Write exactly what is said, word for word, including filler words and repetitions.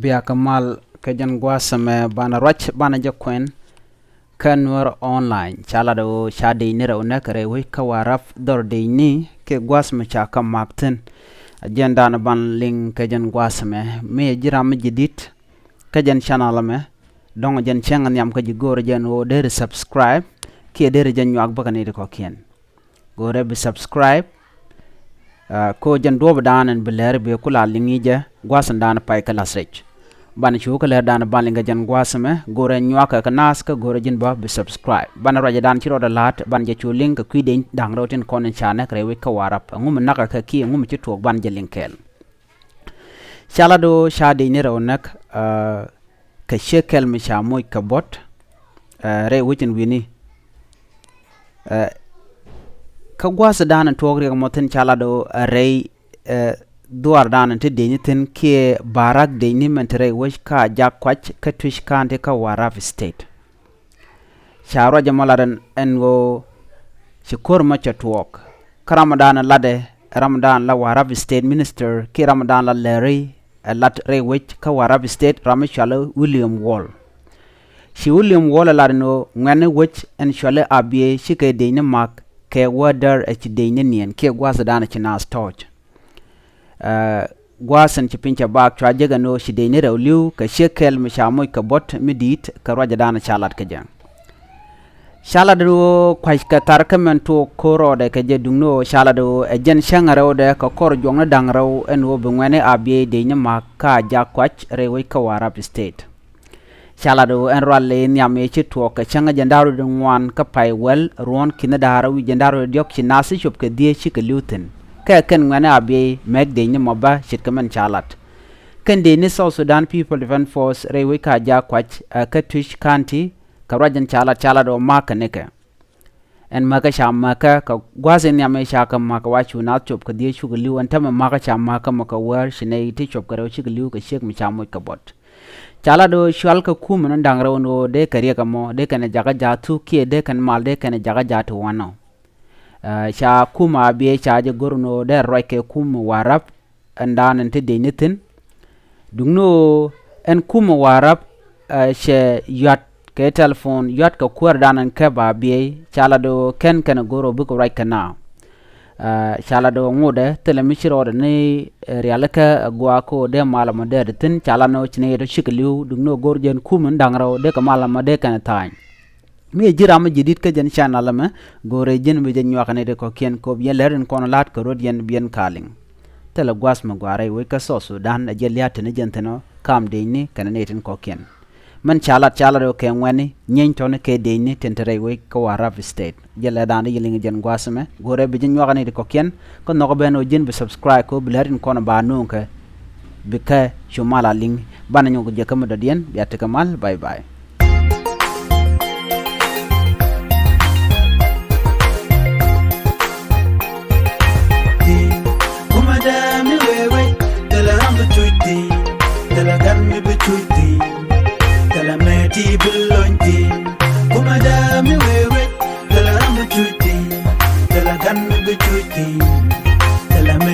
Yak mal kɛ jɛn gua̱a̱th ɛmɛ banɛ ruac banɛ jɛ kuɛn kä Nuer Online. Ca lat ɣöö ca dec ni rɛw näk rɛy wec kä Warrap dhɔr dec ni kɛ gua̱a̱th ɛmɛ ca kä mak thi̱n. A jɛn danɛ ban liŋ kɛ jɛn gua̱a̱th ɛmɛ mi ji̱ ram mi ji̱ di̱t kä jɛn channel ɛmɛ. Dɔ̱ŋ jɛn cäŋ nhiam kä ji̱ go̱o̱rɛ jɛn ɣöö deri subscribe kiɛ deri jɛ nyuak bäkɛ ni ti kɔ̱kiɛn. Go̱o̱rɛ bi subscribe. Ko jɛn duɔ̱ɔ̱p dan ɛn bi lɛr bi ku la liŋ i̱ jɛ gua̱a̱th ɛn dan pay kä lath rɛc. Banɛ cu kä lɛr dan ban liŋ kɛ jɛn gua̱a̱th ɛmɛ go̱o̱rɛ nyuakä kä naath kä go̱o̱rɛ ji̱n bä bi subscribe. Banɛ ruacɛ dan ci rɔɔdɛ la̱a̱t banɛ jɛ cu liŋ kɛ kui̱ dec da̱ŋ rɛw tin kɔn in ca nɛk rɛy wec kä Warrap ɛŋu mi nakä kɛ kiɛ ɛŋu mi ci tuɔɔk banɛ jɛ liŋ kɛɛl. Ca lat ɣöö ca dec ni rɛw näk kɛ ciek kɛl mi ca moc kɛ buɔ̱t rɛy wec in wi̱ni. Kä gua̱a̱th dan in tuɔɔk riɛk mɔ thi̱n ca lat ɣöö rɛy dhuaar dan in ti dec ni thi̱n kiɛ barak dec ni mɛn ti rɛy wec kä Ajak Kuac kä Twic County kä Warrap State. Ca ruac ɛmɔ lat ɛn ɣöö ci ko̱r mɔ cɛ tuɔɔk kä ram dan in latdɛ ram dan la Warrap State Minister kiɛ ram dan la lɛri ɛ lat rɛy wec kä Warrap State ram mi cuali William Wall. Ci William Wall ɛ lat ɛn ɣöö ŋuɛ̈tni wec ɛn cuali Abiey cikɛ dec ni mak kɛ wädär ɛ ci dec ni niɛn kiɛ gua̱a̱th dan ɛ ci naath tɔ̱ɔ̱c. Gua̱a̱th in ci piny cɛ baak cua jek ɛn ɣöö ci dec ni rɛw li̱w kɛ ciek kɛl mi ca moc kɛ buɔ̱t mi di̱i̱t kɛ ruacɛ dan ca lat kɛ jɛ. Ca lat ɣöö kua̱ckɛ thar kä mɛn tuɔɔk ko̱r rɔɔdɛ kɛ jɛ duŋni ɣöö ca lat ɣöö ɛ jɛn cäŋ rɛwdɛ kɛ kɔr juɔkni da̱ŋ rɛw ɛn ɣöö bi ŋuɛ̈tni Abiey dec ni mak kä Ajak Kuac rɛy wec kä Warrap State. Ca lat ɣöö ɛn rual i̱ nhiam i̱ ci tuɔɔk kɛ cäŋ jɛn da̱r rɔ̱diɛn ŋuan kä pay wäl ruɔ̱ɔ̱n ki̱n da̱r wi̱c jɛn da̱r rɔ̱diɛn diɔ̱k ci naath ci cop kɛ dhieec cikɛ li̱w thi̱n. Kɛ kɛn ŋuɛ̈tni Abiey mɛk dec ni mɔ bä ce̱tkɛ mɛn ca lat. Kɛn dec ni South Sudan People Defense Force rɛy wec kä Ajak Kuac ɛ kä Twic County kɛ ruac ɛn ca lat ca lat ɣöö ma̱a̱k kɛ nikɛ. Ɛn mäkä ca mäkä kɛ gua̱a̱th in nhiam i̱ ca kɛ mäkä wa cu naath cop kɛ dhieec cukɛ li̱w ɛn tämɛ mäkä ca mäkä mɔ kɛ wäär ci nɛy ti cop kɛ rɛw cikɛ li̱w kɛ ciek mi ca moc kɛ buɔ̱t. Ca lat ɣöö cual kɛ kum ɛn da̱ŋ rɛw ɛn ɣöö dee kɛ riɛk ɛmɔ dee kɛn ɛ jakä ja̱a̱th thuk kiɛ dee kɛn mal dee kɛn ɛ jakä ja̱a̱th ti wanɔ. Ca kum Abiey ca jɛ go̱r ɛn ɣöö dee ruac kɛ kum Warrap ɛn dan ɛn ti dec ni thi̱n. Duŋni ɣöö ɛn kum Warrap cɛ yuat kɛ telephone yuat kɛ kuäär dan ɛn käp Abiey ca lat ɣöö kɛn kɛn go̱r ɣöö bikɛ ruac kɛ naath. Ca lat ɣöö ŋotdɛ thilɛ mi ci rɔɔdɛ ni rialikä ɛ gua̱a̱k ɣöö dee mal ɛmɔ dee ti thi̱n ca lat ni ɣöö ci ni yet ɣöö cikɛ li̱w duŋni ɣöö go̱r jɛn kum in da̱ŋ rɛw dee kɛ mal ɛmɔ dee kɛn ɛ tha̱a̱ny. Mi ji̱ ram mi ji̱ di̱t kä jɛn channel ɛmɛ go̱o̱rɛ ji̱n bi jɛ nyuak ni ti kɔ̱kiɛn kop yɛn lɛr in kɔn la̱t kɛ rot yɛn bi yɛn kaliŋ. Thilɛ gua̱a̱th mi gua̱a̱r rɛy wec kä South Sudan ɛ jɛ lia̱a̱ te ni jɛn thi̱n ɔ kaam dec ni kɛn ni tin kɔ̱kiɛn. Mɛn ca lat ca lat ɣöö kɛ ŋuɛ̈tni nyieeny tɔ̱ni kɛ dec ni tin te rɛy wec kä Warrap State. Jɛ lɛ da̱a̱n di yɛ liŋ jɛn gua̱a̱th ɛmɛ go̱o̱rɛ bi ji̱ nyuak ni ti kɔ̱kiɛn. Kä nhɔk ben ɣöö ji̱n bi subscribe kɛ ɣöö bi lɛr in kɔn ba nööŋ kɛ bi kä cu mal a liŋ. Banɛ nyɔk jɛ kä mi dɔ̱diɛn bia tekɛ mal. Bye bye. Kuma dɛ mi wee wec, thilɛ ram bi cuc thi̱n, thilɛ gan mi bi cuc thi̱n, thilɛ mɛ ti bi lony thi̱n. Kuma dɛ mi wee wec, thilɛ ram bi cuc thi̱n, thilɛ gan mi bi cuc thi̱n, thilɛ mɛ